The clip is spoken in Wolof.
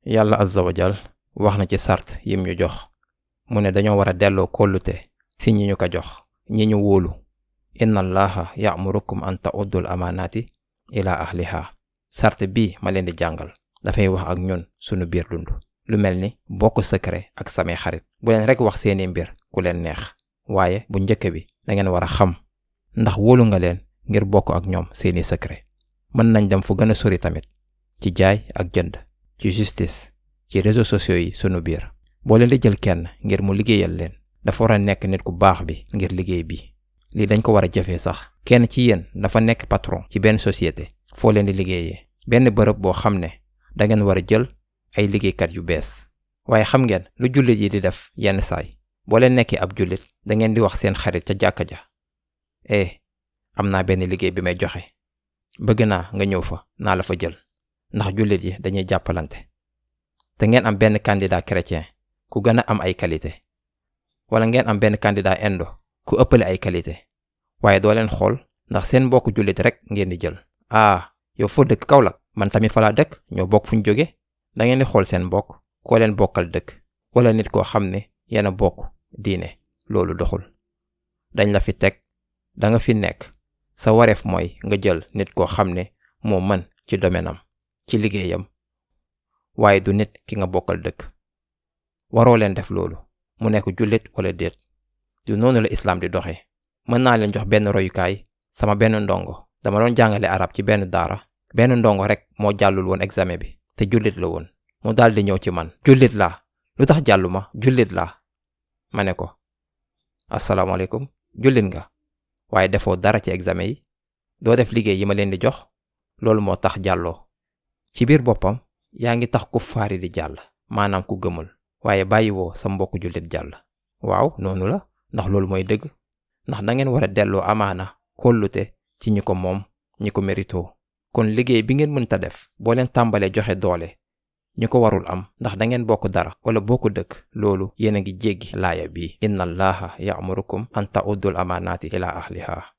yàlla azza wa jal wax na ci sart yim ñu jox mu ne dañoo war a delloo kóllute si ñi ñu ko jox ñi ñu wóolu inna allaha ya'murukum an ta'uddul amaanaati ila ahliha sart bii ma leen di jàngal dafay wax ak ñun sunu biir dund lu mel ni bokk secret ak samay xarit bu leen rek wax seeni mbir ku leen neex waaye bu njëkk bi dangeen war a xam ndax wóolu nga leen ngir bokk ak ñoom seeni secret mën nañ dem fu gën a sori tamit ci jaay ak jënd ci justice ci réseaux sociaux yi sunu biir boo leen di jël kenn ngir mu liggéeyal leen dafa war a nekk nit ku baax bi ngir liggéey bi lii dañ ko war a jëfee sax kenn ci yéen dafa nekk patron ci benn société foo leen di liggéeyee benn bërëb boo xam ne dangeen war a jël ay liggéeykat yu bees waaye xam ngeen lu jullit yi di def yenn saay boo leen nekkee ab jullit dangeen di wax seen xarit ca jàkka ja am naa benn liggéey bi may joxe bëgg naa nga ñëw fa naa la fa jël ndax jullit yi dañuy jàppalante te ngeen am benn candidat chrétien ku gën a am ay qualité wala ngeen am benn candidat indo ku ëppale ay qualité waaye doo leen xool ndax seen mbokk jullit rek ngeen di jël yow foo dëkk Kaolack man tamit fa laa dëkk ñoo bokk fu ñu jóge da ngeen di xool seen mbokk koo leen bokkal dëkk wala nit koo xam ne yéen a bokk diine loolu doxul dañ la fi teg da nga fi nekk sa wareef mooy nga jël nit koo xam ne moo mën ci domaine am ci liggéeyam waaye du nit ki nga bokkal dëkk waroo leen def loolu mu nekk jullit wala déet du noonu la islam di doxee mën naa leen jox benn royukaay sama benn ndongo dama doon jàngale arab ci benn daara benn ndongo rek moo jàllul woon examen bi te jullit la woon mu daal di ñëw ci man jullit laa lu tax jàlluma jullit laa ma ne ko asalaamaaleykum jullit nga waaye defoo dara ci examen yi doo def liggéey yi ma leen di jox loolu moo tax jàlloo ci biir boppam yaa ngi tax ku faari di jàll maanaam ku gëmul waaye bàyyiwoo sa mbokku jullit jàll waaw noonu la ndax loolu mooy dëgg ndax da ngeen war a delloo amaana kóllute ci ñi ko moom ñi ko mérito kon liggéey bi ngeen mënta def boo leen tàmbalee joxe doole ñi ko warul am ndax da ngeen bokk dara wala bokk dëkk loolu yéen a ngi jéggi laaya bi inna allaha ya'murukum an ta'uddul amaanaati ila ahliha